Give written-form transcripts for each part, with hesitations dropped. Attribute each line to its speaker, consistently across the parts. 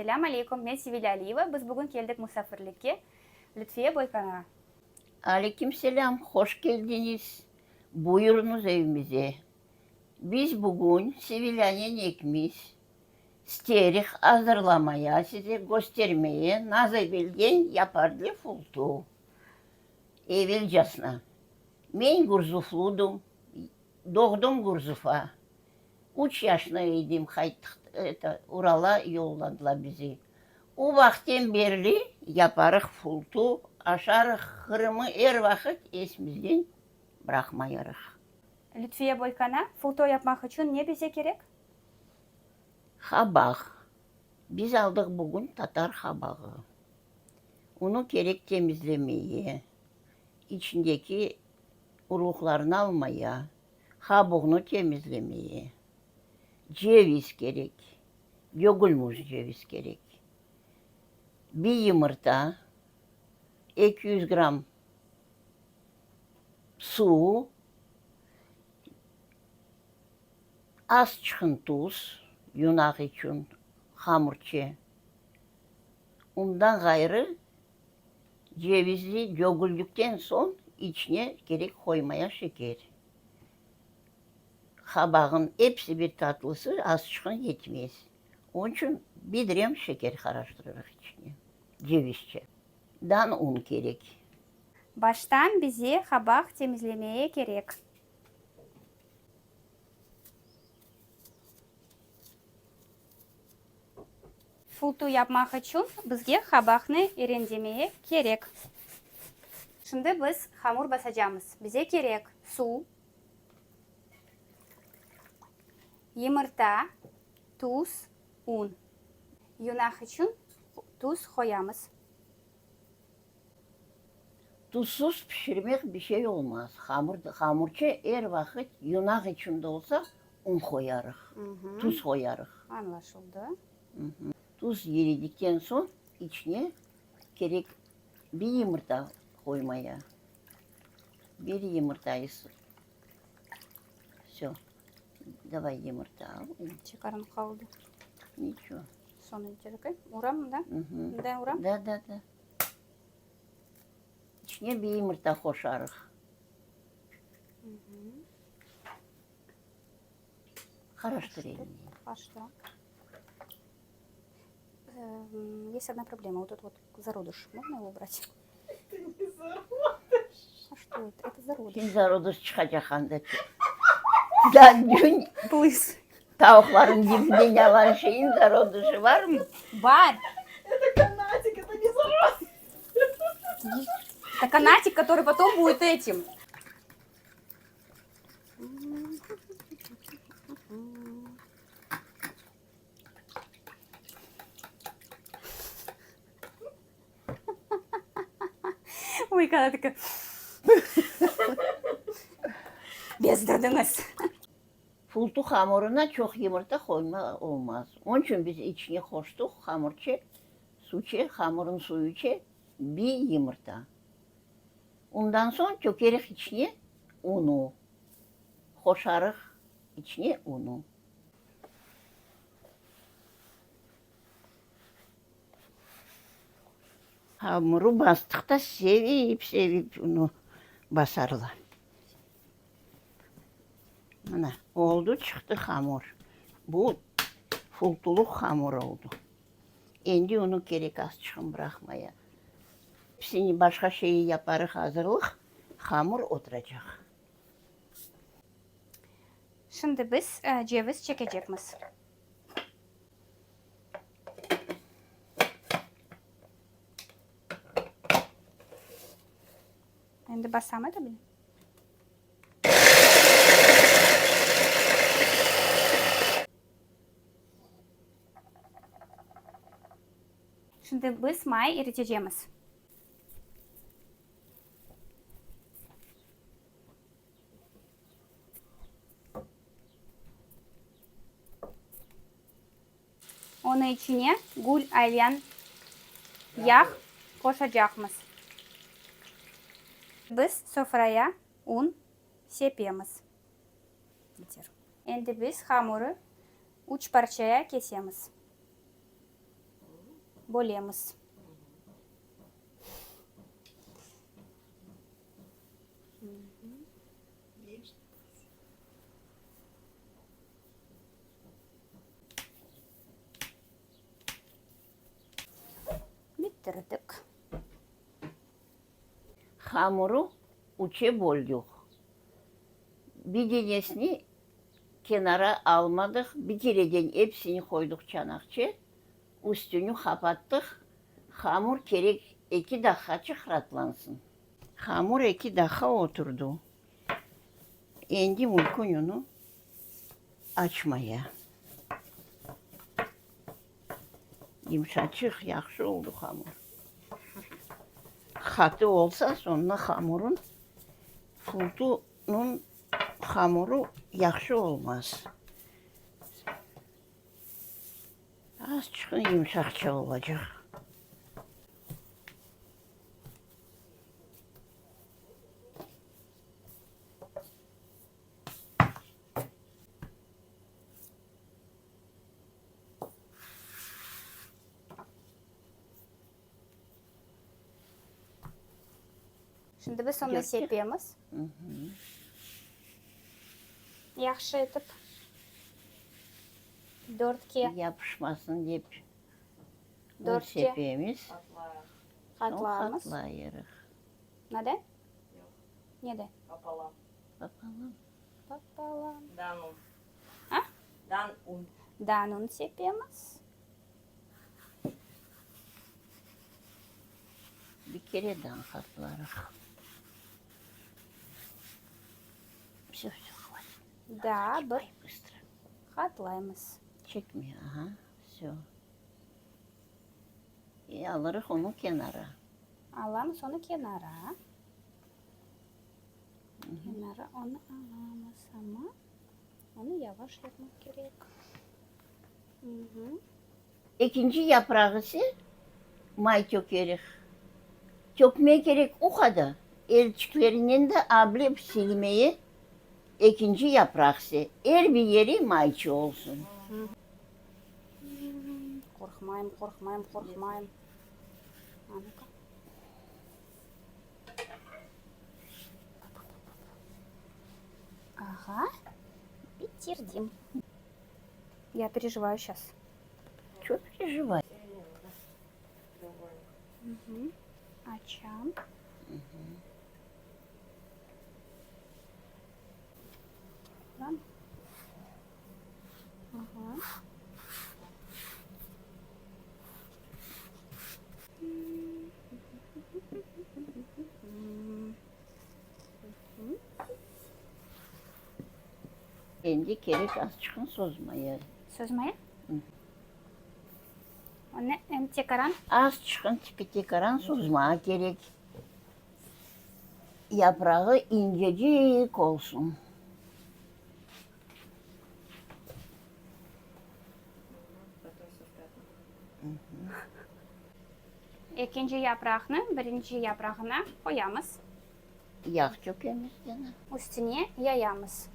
Speaker 1: Selâm aleykum, men Sevilâ Aliyeva, biz bugün keldik musafirlikke Lütfiye Boykanağa.
Speaker 2: Aleyküm selâm, hoş keldiñiz, buyurıñız evimize. Biz bugün Sevilânen ekimiz sterih azırlamaya, size köstermeye naz evelden yapardı fultu. Evelcasına. Men Gurzufludım, doğdım Gurzufa. Üç yaşına edim, qayttıq, eto, Urala yolladılar bizi. O vaqıtten berli yaparıq fultu, aşarıq, Qırımı er vaqıt esimizden bıraqmayarıq.
Speaker 1: Lütfiye Boykana, fulto yapmaq içün ne bize kerek?
Speaker 2: Qabaq. Biz aldıq bugün tatar qabağı. Onı kerek temizlemeye, içindeki urluqlarını almaya, qabuğını temizlemeye. Ceviz kerek, dögülmüş ceviz kerek. Bir yımırta, 200 gramm suv, azçıqın tuz, yunaq içün, hamurçe. Ondan ğayrı, cevizni dögüldikten soñ içine kerek qoymaya şeker. Qabağın episi bir tatlısı azçıqın yetmez. Onıñ içün bir direm şeker qaraştırırıq içine, cevizçe. Dan un kerek.
Speaker 1: Baştan bize qabaq temizlemeye kerek. Fultu yapmaq içün bizge qabaqnı irendemeye kerek. Şimdi biz hamur basacamız. Bize kerek suv, yımırta, tuz, un. Yunaq içün tuz qoyamız.
Speaker 2: Tuzsuz pişirmek bir şey olmaz. Hamur, hamurça er vaqıt yunaq içün de olsa un qoyarıq, tuz qoyarıq.
Speaker 1: Añlaşıldı.
Speaker 2: Tuz eridikten soñ içine kerek bir yımırta qoymaya. Bir yımırtayı Vse. Davay yımırta al.
Speaker 1: Çıqarım qaldı.
Speaker 2: Niço.
Speaker 1: Sonı içerike. Uram, da? Da, uram?
Speaker 2: Da, da, da. İçine bir yımırta qoşarıq. Qaraştır elini.
Speaker 1: Qarıştıram. Есть одна проблема. Вот этот вот зародыш. Можно его убрать?
Speaker 3: Это не зародыш.
Speaker 1: А что это? Это зародыш.
Speaker 2: Kim зародыш çıqacaq anda? Da dün
Speaker 1: Please.
Speaker 2: tavuqlarnıñ dibinden alğan şeyin zarodışı barmı?
Speaker 1: Bar.
Speaker 3: Это канатик, это не зародыш.
Speaker 1: Это канатик, который потом будет этим. Oy, kanatiki. Bezdirdiñiz.
Speaker 2: Fultu hamurına çoq yımırta qoyma olmaz. Onıñ içün biz içine qoştuq hamurçe, suçe, hamurın suyuçe bir yımırta. Ondan soñ tökerik içine unu, qoşarıq içine unu. Hamuru bastıq da sevip-sevip unu basarlar. Mına, oldu, çıqtı hamur. Bu fultuluq hamur oldu. Endi unu kerek azçığın bıraqmaya. Hepsini başqa şeyi yaparıq azırlıq, hamur oturacaq.
Speaker 1: Şimdi biz ceviz çekecekmiz. Endi basam, edi bile. Şimdi biz may iritecemiz. Onı içine gül aylan yağ qoşacaqmız. Biz sofraya un sepemiz. Endi biz hamurı üç parçaya kesemiz. Bölemiz. Bitirdik.
Speaker 2: Hamuru üçe böldük. Bir denesini kenara almadıq, bir kereden epsini qoydıq çanaqçe, üstüni qapattıq, hamur kerek eki daqqaçıq ratlansın. Hamur eki daqqa oturdı. Endi mümkün onı açmaya. Yımşaçıq, yahşı oldı hamur. Qatı olsa, soñra hamurın, fultunıñ hamuru yahşı olmaz. Azçıq yımşaqça olacaq.
Speaker 1: Şimdi biz onı sepemiz. Yahşı etip dörtke.
Speaker 2: Yapışmasın dep un sepemiz.
Speaker 1: Qatlaymız.
Speaker 2: Qatlayırıq.
Speaker 1: Nede? Nede?
Speaker 3: Popolam.
Speaker 2: Popolam.
Speaker 1: Popolam.
Speaker 3: Dan un.
Speaker 1: A?
Speaker 3: Dan un.
Speaker 1: Dan un sepemiz.
Speaker 2: Bir kere dan qatlarıq. Vse, vse, hvatit.
Speaker 1: Daa bir
Speaker 2: Bıstro.
Speaker 1: qatlaymız.
Speaker 2: Çekme, aha, vse. E, alırıq onı kenara.
Speaker 1: Alamız onı kenara. Kenara onı alamız, amma onı yavaş yapmaq kerek.
Speaker 2: Ekinci yaprağı ise may tökerih. Tökmey kerek o qadar, elçiklerinen de ablep silmeye ekinci yapraq ise er bir yeri mayçı olsun.
Speaker 1: Qorqmayım, qorqmayım, qorqmayım. A nu-ka. Aha, bitirdim. Ya perejivаю şas.
Speaker 2: Ço perejivay?
Speaker 1: Açam. Aha.
Speaker 2: Endi kerek azçıqın sozmaya.
Speaker 1: Sozmaya? Onı em tekaran?
Speaker 2: Azçıqın tekaran sozmağa kerek. Yaprağı incecik olsun.
Speaker 1: Ekinci yapraqnı birinci yaprağına qoyamız.
Speaker 2: Yağ tökemiz gene.
Speaker 1: Üstüne yayamız.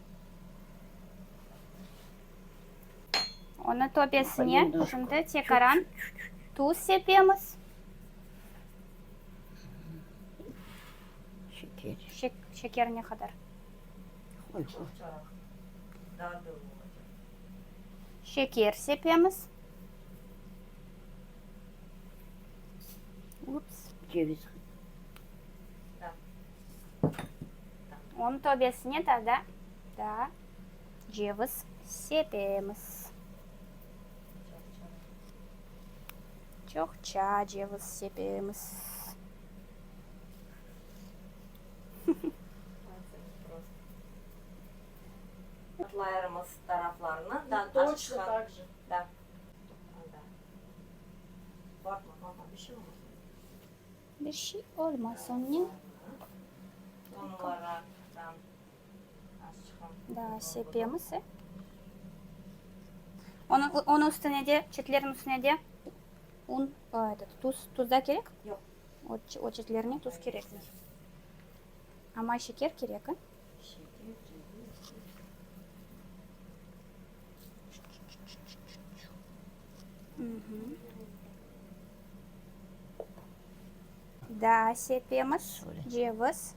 Speaker 1: Onı töpesine şimdi tekaran tuz sepemiz.
Speaker 2: Şeker.
Speaker 1: Şeker ne qadar?
Speaker 2: Qoy, qoy.
Speaker 1: Şeker sepemiz. Ups.
Speaker 2: Ceviz.
Speaker 1: Onıñ töpesine tada daa ceviz sepemiz. Çoqça ceviz sepemiz.
Speaker 3: Qatlayırmız taraflarını. Da, Точно так же. Da. Da. Qorqma, qorqma, bir şey olmaz.
Speaker 1: Bir şey olmaz onnen.
Speaker 3: Onlardan azçıqın.
Speaker 1: Da, sepemiz, e. Onıñ, onıñ üstüne de, çetlerniñ üstüne de un, этот, tuz, tuz da kerek?
Speaker 3: Yoq.
Speaker 1: O, o çetlerine tuz kerekmey. Amma şeker kerek, e?
Speaker 3: Şeker, ceviz.
Speaker 1: Daa sepemiz ceviz.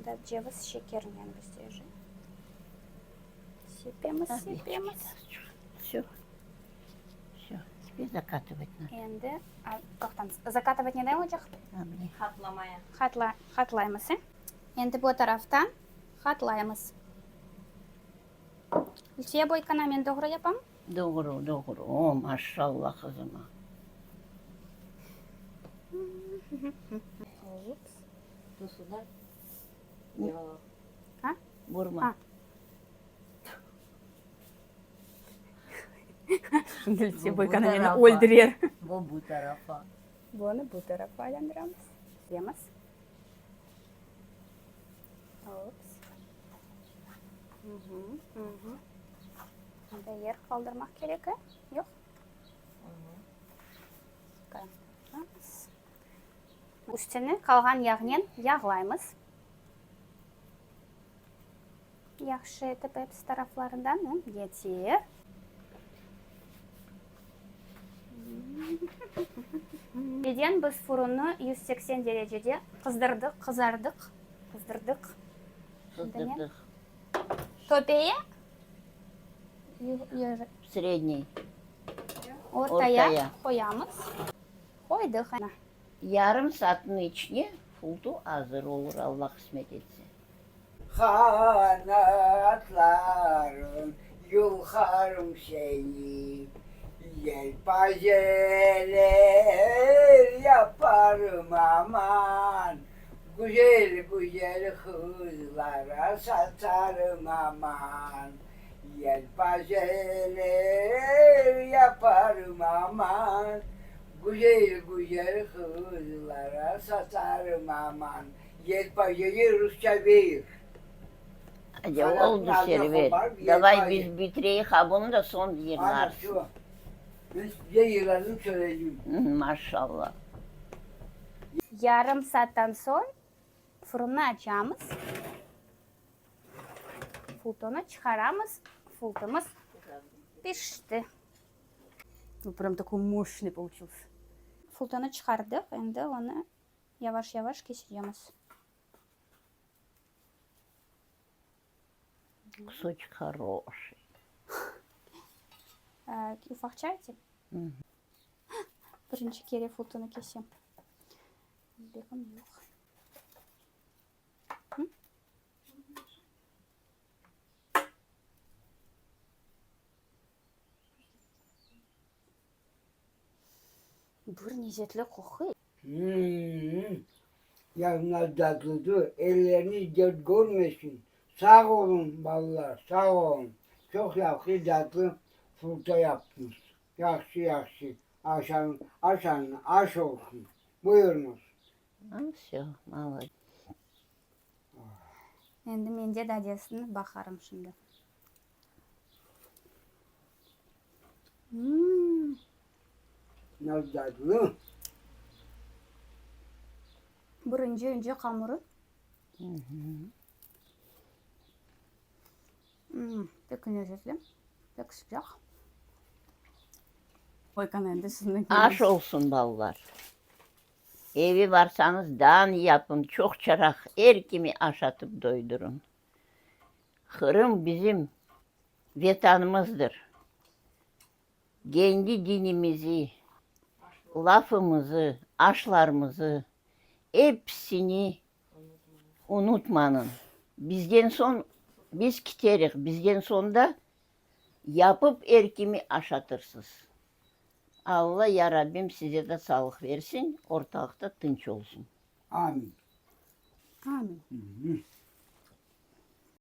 Speaker 1: Da ceviz şekerinen bizde je. Sepemiz, sepemiz.
Speaker 2: Vse. Vse. Теперь закатывать надо.
Speaker 1: Endi toqtañız. Закатывать neden olacaq?
Speaker 3: Qatlamaya.
Speaker 1: Qatla, qatlaymız, e? Endi bu taraftan qatlaymız. Lütfiye Boykana, men doğru yapam?
Speaker 2: Doğru, doğru. O, maşallah qızıma.
Speaker 3: Tuzu da. Yoq.
Speaker 1: Ha?
Speaker 2: Vurma.
Speaker 1: Ha. Şimdi Lütfiye
Speaker 3: Bu
Speaker 1: Boykana meni
Speaker 3: tarafa.
Speaker 1: öldürer.
Speaker 3: Bu bu tarafa.
Speaker 1: Bunı bu tarafa aylandıramız. Yemiz. Ops. Mında yer qaldırmaq kerek, e? Yoq? Üstüni qalğan yağnen yağlaymız. Yahşı etip episi taraflarından, yeter. Birden biz furunnı 180 derecede qızdırdıq, qızardıq, qızdırdıq.
Speaker 2: Qızdırdıq.
Speaker 1: Töpeye,
Speaker 2: Sredniy.
Speaker 1: Ortaya
Speaker 2: Ortaya.
Speaker 1: qoyamız. Qoydıq. Ana.
Speaker 2: Yarım saatniñ içine fultu azır olur, Alla qısmet etse.
Speaker 4: Qanatlarıñ yulqarım seni, Yelpazeler yaparım aman, Güzel-güzel qızlara satarım aman, Yelpazeler yaparım aman, Güzel-güzel qızlara satarım aman. Yelpazeni rusça veer.
Speaker 2: Hadi oldu Server. Davay biz bitireyik ha bunı da soñ yırlarsıñ.
Speaker 4: Men size yırladım söyledim.
Speaker 2: Maşallah.
Speaker 1: Yarım saattan soñ furunnı açamız. Fultonı çıqaramız. Fultımız pişti. Прям такой мощный получился. Fultonı çıqardıq, endi onı yavaş-yavaş kesecemiz.
Speaker 2: Кусочек хороший.
Speaker 1: Ufaqça eteyim. Birinci kere fultonı kesem. Begim yoq. Bir lezetli qoqu.
Speaker 4: Hımm-m, yağnaz tatlıdır, elleriniz dert körmesin. Sağ oluñ, balalar, sağ oluñ. Çoq yahşı tatlı fulta yaptıñız. Yahşı, yahşı, aşañ, aşañ, aş olsun. Buyurıñız.
Speaker 2: Vsё, молодец.
Speaker 1: Endi men de dadesini baqarım şimdi. Mmm.
Speaker 4: Nasıl tatlı?
Speaker 1: Bir ince-ince hamurı. Mmm, pek lezetli, pek sıcaq.
Speaker 2: Aş olsun, balalar. Eve barsañız, daa yapıñ, çoqçaraq er kimi aşatıp doydurıñ. Qırım bizim Vetanımızdır. Kendi dinimizi, lafımızı, aşlarımızı, episini unutmanıñ. Bizden soñ biz kiterik, bizden soñ da yapıp er kimi aşatırsız. Alla, ya Rabbim, size de sağlıq versin, ortalıqta tınç olsun.
Speaker 4: Amin.
Speaker 1: Amin.